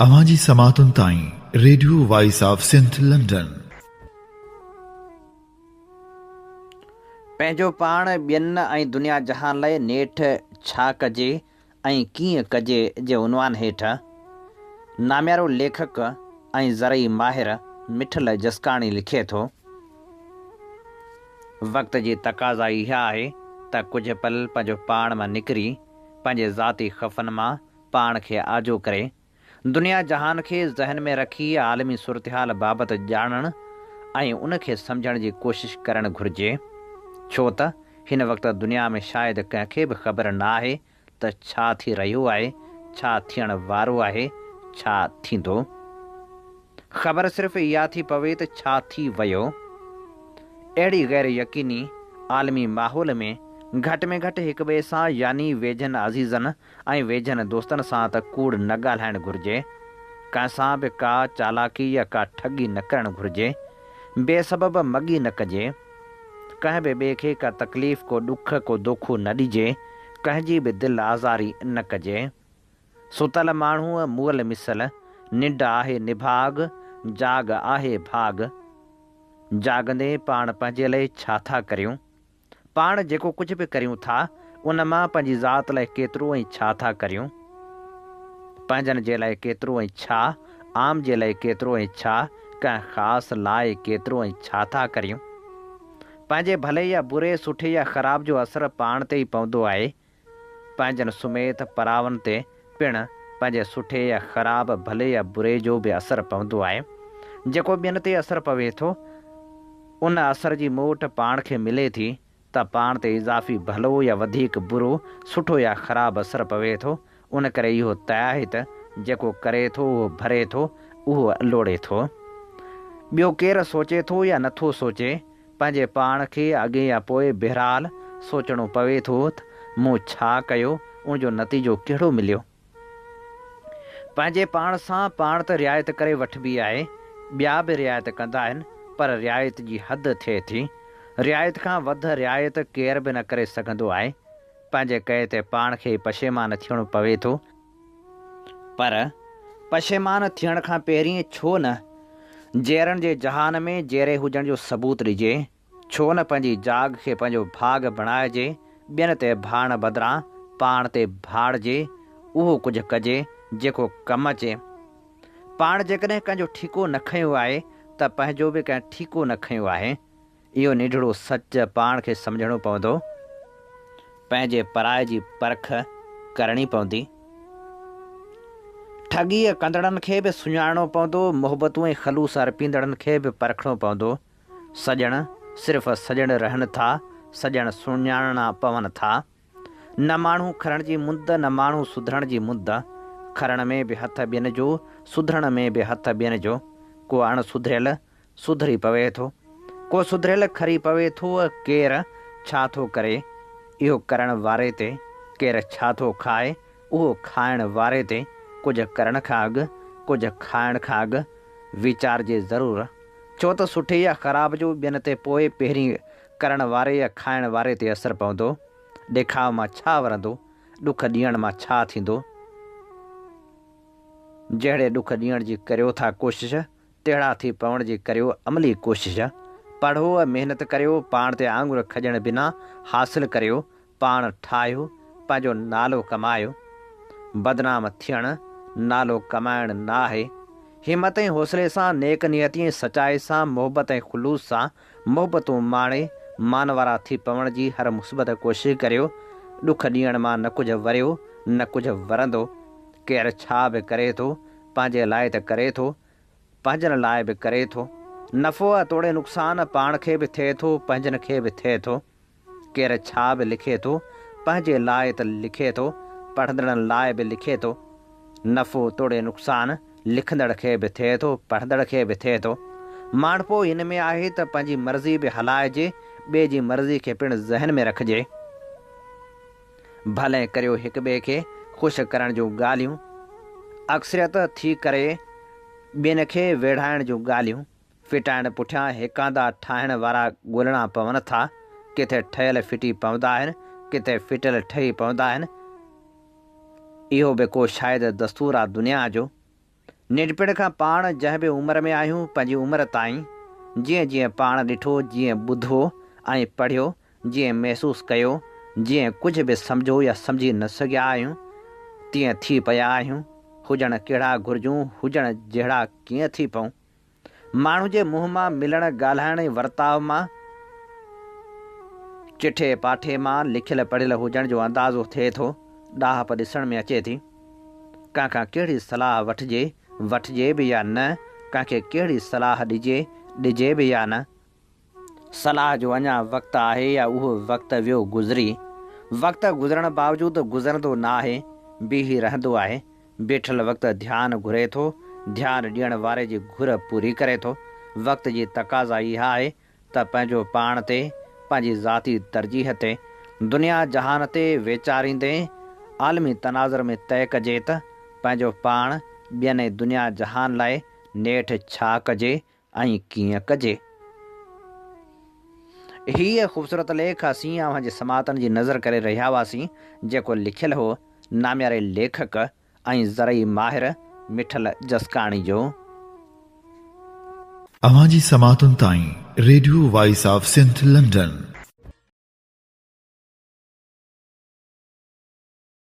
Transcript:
اوهان جي سماعتن تائين radio voice of Sindh London. پنهنجو پاڻ، ٻين ۽ دنيا جهان لئه نيٺ ڇا ڪجي ۽ ڪيئن ڪجي جي عنوان هيٺ ناميارو ليکڪ ۽ زرعي ماهر مٺل جسڪاڻي لکي ٿو، وقت جي تقاضا اها آهي ته ڪجهه پل پنهنجو پاڻ مان نڪري پنهنجي ذاتي خفن مان پاڻ کي آجو ڪري، دنيا جهان کي ذهن ۾ رکي عالمي صورتحال بابت ڄاڻڻ ۽ ان کي سمجهڻ جي ڪوشش ڪرڻ گهرجي، ڇو ته هن وقت دنيا ۾ شايد ڪنهن کي به خبر نه آهي ته ڇا ٿي رهيو آهي، ڇا ٿيڻ وارو آهي، ڇا ٿيندو. خبر صرف اها ٿي پوي ته ڇا ٿي ويو. اهڙي غير يقيني عالمي ماحول ۾ گهٽ ۾ گهٽ هڪٻئي سان يعني ويجهن عزيزن ۽ ويجهن دوستن سان ته ڪوڙ نه ڳالهائڻ گهرجي. ڪنهن سان به ڪا چالاڪي يا ڪا ٺڳي نه ڪرڻ گهرجي. بي سبب مڳي نه ڪجي. ڪنهن به ٻئي کي ڪا تڪليف، ڪو ڏک، ڪو دوکو نه ڏجي. ڪنهن جي به دل آزاري نه ڪجي. ستل ماڻهوء مئل مثل، ننڊ آهي نڀاڳ، جاڳ آهي ڀاڳ. جاڳندي پاڻ پنهنجي لئه ڇا ٿا ڪريون؟ پاڻ جيڪو ڪجهه به ڪريون ٿا، ان مان پنهنجي ذات لاء ڪيترو ۽ ڇا ٿا ڪريون؟ پنهنجن جي لاء ڪيترو ۽ ڇا، عام جي لاء ڪيترو ۽ ڇا، ڪنهن خاص لاء ڪيترو ۽ ڇا ٿا ڪريون؟ پنهنجي ڀلي يا بري، سٺي يا خراب جو اثر پاڻ تي ئي پوندو آهي. پنهنجن سميت پراون تي پڻ پنهنجي سٺي يا خراب، ڀلي يا بري جو به اثر پوندو آهي. جيڪو ٻين تي اثر پوي ٿو، ان اثر جي موٽ پاڻ کي ملي ٿي ته پاڻ تي اضافي ڀلو يا وڌيڪ برو، سٺو يا خراب اثر پوي ٿو. ان ڪري اهو طئي آهي ته جيڪو ڪري ٿو اهو ڀري ٿو، اهو لوڙي ٿو. ٻيو ڪير سوچي ٿو يا نٿو سوچي، پنهنجي پاڻ کي اڳي يا پوء بهرحال سوچڻو پوي ٿو ته مون ڇا ڪيو، ان جو نتيجو ڪهڙو مليو. پنهنجي پاڻ سان پاڻ ته رعايت ڪري وٺبي آهي، ٻيا به رعايت ڪندا آهن، پر رعايت جي حد ٿئي ٿي. رعايت کان وڌ رعايت ڪير به نه ڪري سگهندو آهي. پنهنجي ڪئي تي پاڻ کي ئي پشيمان ٿيڻو پوي ٿو. پر پشيمان ٿيڻ کان پهرين ڇو نه جيئرن جي جهان ۾ جيئري هجڻ جو ثبوت ڏجي، ڇو نه پنهنجي جاڳ کي پنهنجو ڀاڳ بڻائجي، ٻين تي ڀاڙڻ بدران پاڻ تي ڀاڙجي، اهو ڪجهه ڪجي جيڪو ڪم اچي. پاڻ جيڪڏهن ڪنهن جو ٺيڪو نه کنيو آهي ته پنهنجو به ڪنهن ٺيڪو نه کنيو آهي. اهو ننڍڙو سچ پاڻ کي سمجهڻو پوندو. پنهنجي پرائي جي پرک ڪرڻي پوندي. ٺڳيء ڪندڙن کي به سڃاڻڻو پوندو، محبتون ۽ خلوص ارپيندڙن کي به پرکڻو پوندو. سڄڻ صرف سڄڻ رهن ٿا، سڄڻ سڃاڻڻا پون ٿا. نه ماڻهو کرڻ جي مند، نه ماڻهو سڌرڻ جي مند. کرڻ ۾ به هٿ ٻين جو، سڌرڻ ۾ به هٿ ٻين جو. ڪو اڻ سڌريل سڌري پوي ٿو. ڪو سڌريل کري پوي ٿو ڪير ڇا ٿو ڪري، اهو ڪرڻ واري تي، ڪير ڇا ٿو کائي، اهو کائڻ واري تي، ڪجهه ڪرڻ کان اڳ، ڪجهه کائڻ کان اڳ، ويچارجي ضرور. ڇو ته سٺي يا خراب جو ٻين تي پوء پهرين ڪرڻ واري يا کائڻ واري تي اثر پوندو. ڏيکاء مان ڇا ورندو، ڏک ڏيڻ مان ڇا ٿيندو؟ جهڙي ڏک ڏيڻ جي ڪريو ٿا ڪوشش، تهڙا ٿي پوڻ جي ڪريو عملي ڪوشش. پڙهو ۽ محنت ڪريو، پاڻ تي آڱر کڄڻ بنا حاصل ڪريو، پاڻ ٺاهيو، پنهنجو نالو ڪمايو. بدنام ٿيڻ نالو ڪمائڻ نه آهي. همت ۽ حوصلي سان، نيڪ نيتي ۽ سچائي سان، محبت ۽ خلوص سان محبتون ماڻي مانوارا ٿي پوڻ جي هر مثبت ڪوشش ڪريو. ڏک ڏيڻ مان نه ڪجهه وريو نه ڪجهه ورندو. ڪير ڇا به ڪري ٿو، پنهنجي لاء ته ڪري ٿو، پنهنجن لاء به ڪري ٿو. نفعو توڙي نقصان پاڻ کي به ٿئي ٿو، پنهنجن کي به ٿئي ٿو. ڪير ڇا به لکي ٿو، پنهنجي لاء ته لکي ٿو، پڙهندڙن لاء به لکي ٿو. نفعو توڙي نقصان لکندڙ کي به ٿئي ٿو، پڙهندڙ کي به ٿئي ٿو. ماڻهپو ان ۾ آهي ته پنهنجي مرضي به هلائجي، ٻئي جي مرضي کي پڻ ذهن ۾ رکجي. ڀلي ڪريو هڪ ٻئي کي خوش ڪرڻ جون ڳالهيون، اڪثريت ٿي ڪري ٻين کي ويڙهائڻ جون ڳالهيون، ڦٽائڻ پٺيان هيڪاندا ٺاهڻ وارا ڳولڻا پون ٿا، ڪٿي ٺهيل ڦٽي پوندا آهن، ڪٿي ڦٽل ٺهي پوندا آهن، اهو به ڪو شايد دستور آ دنيا جو. ننڍپڻ کان پاڻ جنهن به عمر ۾ آهيون، پنهنجي عمر تائين، جيئن جيئن پاڻ ڏٺو، جيئن ٻڌو ۽ پڙهيو، جيئن محسوس ڪيو، جيئن ڪجهه به سمجهيو يا سمجهي نه سگهيا آهيون، تيئن ٿي پيا آهيون. هجڻ ڪهڙا گهرجون، هجڻ جهڙا ڪيئن ٿي پئون؟ ماڻهو جي منهن مان ملڻ، ڳالهائڻ ۽ ورتاء مان، چٺي پاٺي مان لکيل پڙهيل هجڻ جو اندازو ٿئي ٿو، ڏاهپ ڏسڻ ۾ اچي ٿي. ڪنهن کان ڪهڙي صلاح وٺجي، وٺجي به يا نه، ڪنهن کي ڪهڙي صلاح ڏجي، ڏجي به يا نه. صلاح جو اڃا وقت آهي يا اهو وقت ويو گذري. وقت گذرڻ باوجود گذرندو نه آهي، بيهي رهندو آهي. بيٺل وقت ڌيان گهري ٿو، ڌيان ڏيڻ واري جي گهر پوري ڪري ٿو. وقت جي تقاضا اها آهي ته پنهنجو پاڻ تي، پنهنجي ذاتي ترجيح تي، دنيا جهان تي ويچاريندي عالمي تناظر ۾ طئي ڪجي ته پنهنجو پاڻ، ٻين ۽ دنيا جهان لاء نيٺ ڇا ڪجي ۽ ڪيئن ڪجي. هيء خوبصورت ليک اسين اوهان جي سماعتن جي نظر ڪري رهيا هئاسين، جيڪو لکيل هو نامياري ليکڪ ۽ زرعي ماهر مٺل جسڪاڻي جو. اوهان جي سماعتن تائين radio voice of Sindh London.